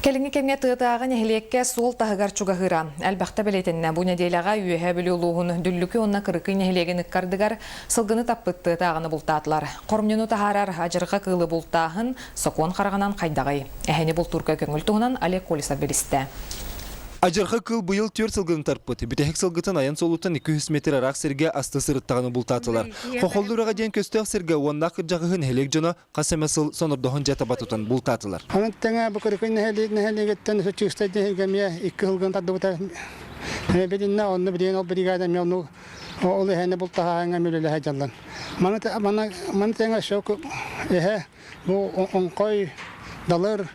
Кэлиҥҥи кэмҥэ тыатааҕы нэһилиэккэ суол таһыгар чугаһыыра элбэхтэ бэлиэтэннэ. Бу нэдиэлэҕэ Үөһээ Бүлүү улууһун Дүллүкү уонна Кырыкый нэһилиэгин ыккардыгар сылгыны таппыт тыатааҕыны бултаатылар. Хоромньуну таһаарар адьырҕа кыылы бултааһын сокуон хараҕынан хайдаҕый? Эһэни бултуурга көҥүл туһунан Олег Колесов билистэ. Адьырҕа кыыл быйыл түөрт сылгыны тарпыт. Бүтэһик сылгытын айан суолуттан 200 метр ыраах сиргэ асты сырыттаҕына бултаатылар. Хохоллу үрэҕэ диэн көстөөх сиргэ уоннаах кырдьаҕаһы нэһилиэк дьоно хас эмэ сыл сонордоһон дьэ таба тутан бултаатылар. Онон тэҥэ бу Кырыкый нэһилиэгиттэн Чыыстай нэһилиэгэ эмиэ икки сылгын тардыбыта билиннэ. Онно билигин ол бригада эмиэ ону ол эһэни бултаһааһыҥҥа үлэлэһэ дьаллан. Маны маны тэҥэ өссө эһэ бу оҥхой далыр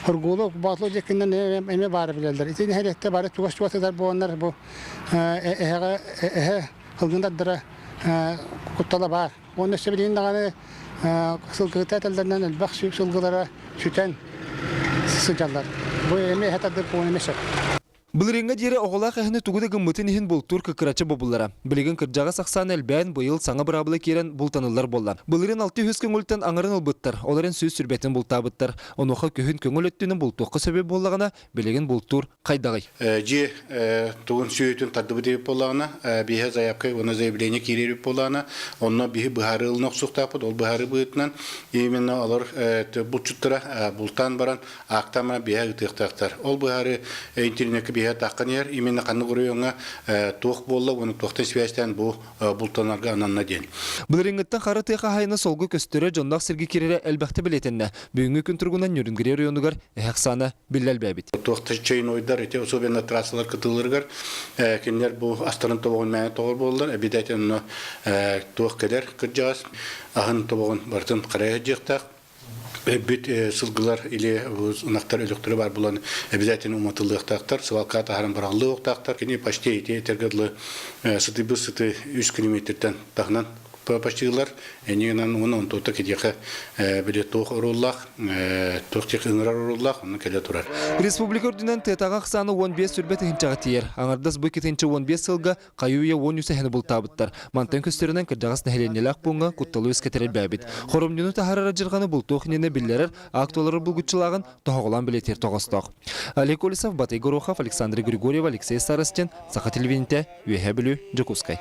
Хоргуулук, Боотулу дьиэкиннэн эмиэ баара билэллэр. Ити нэһилиэктэ бары чугас-чугас сытар буоланнар бу эһэҕэ эһэ сылгын тардара куттала баар. Уонна өссө билигин даҕаны сылгыһыттар этэллэринэн элбэх сылгылара сүтэн сылдьаллар. Бу эмиэ эһэ тардыр буолуон эмиэ сөп. Былырыыҥҥа диэри оҕолоох эһэни тугу да гыммытын иһин бултуур кыккыраччы бобуллара. Билигин кырдьаҕас ахсаана элбээн, быйыл саҥа быраабыла киирэн бултаныллар буолла. Былырыын 600 көҥүлтэн аҥарын ылбыттар, ол эрэн 120-тин бултаабыттар. Онуоха күһүн көҥүл өттүнэн бултуохха сөбө буоллаҕына, билигин бултуур хайдаҕый? Дьиэ тугун сүөһүтүн тардыбыт эбит буоллаҕына, биһи заявка уонна заявление киирэр эбит буоллаҕына, онно биһи быһаарыы ылына охсуохтаахпыт. Ол быһаарыы быһыытынан именно олор булчуттара бултаан баран аактаан баран биһи ыытыахтаахтар. Ол быһаарыы интернеккэ биһи таххан иһэр именно ханнык оройуоҥҥа туох буолла уонна туохтан сибээстээн бу бултанарга ананна диэн. Былырыыҥҥыттан хара тыа хаһаайына солгу көстөрө дьонноох сиргэ киирэрэ элбэхтэ бэлиэтэннэ. Бүгүҥҥү күн туругунан Нюрингри оройуонугар эһэ ахсаана биллэ элбээбит. Туох да чайнойдар ити особенно трассалар кытыыларыгар кинилэр бу астарын тобоҕун мээнэ тоҕор буоллар обязательно туох кэлэр кырдьаҕас аһын тобоҕун барытын харайа сылдьыахтаах өлбүт сылгылар или ынахтар өлүктөрө баар буолан обязательно уматыллыахтаахтар свалка таһааран быраҕыллыахтаахтар кини почти ити этэргэ дылы сытыйбыт сыты үс километртэн таһынан почтилар энигинан уонна онтуота китиэхэ били туох оруоллаах туох тех ыҥырар оруоллаах онно кэлэ турар. Республика үрдүнэн тыатааҕы ахсаана 15 сүрбэ тыһыынчаҕа тиийэр. Аҥардас бу 215 сылга хайы-үйэ 13 эһэни бултаабыттар. Мантан көстөрүнэн кырдьаҕас нэһилиэнньэлээх пууҥҥа кутталы үөскэтэр элбээбит. Хоромньуну таһаарар адьырҕаны бултуох иннинэ биллэрэр актуалары булгуччулааҕын тоһоҕолоон бэлиэтиир тоҕоостоох. Олег Колесов, Батый Горохов, Александр Григорьев, Алексей Старостин, Саха телевидениетэ, Үөһээ Бүлүү, Дьокуускай.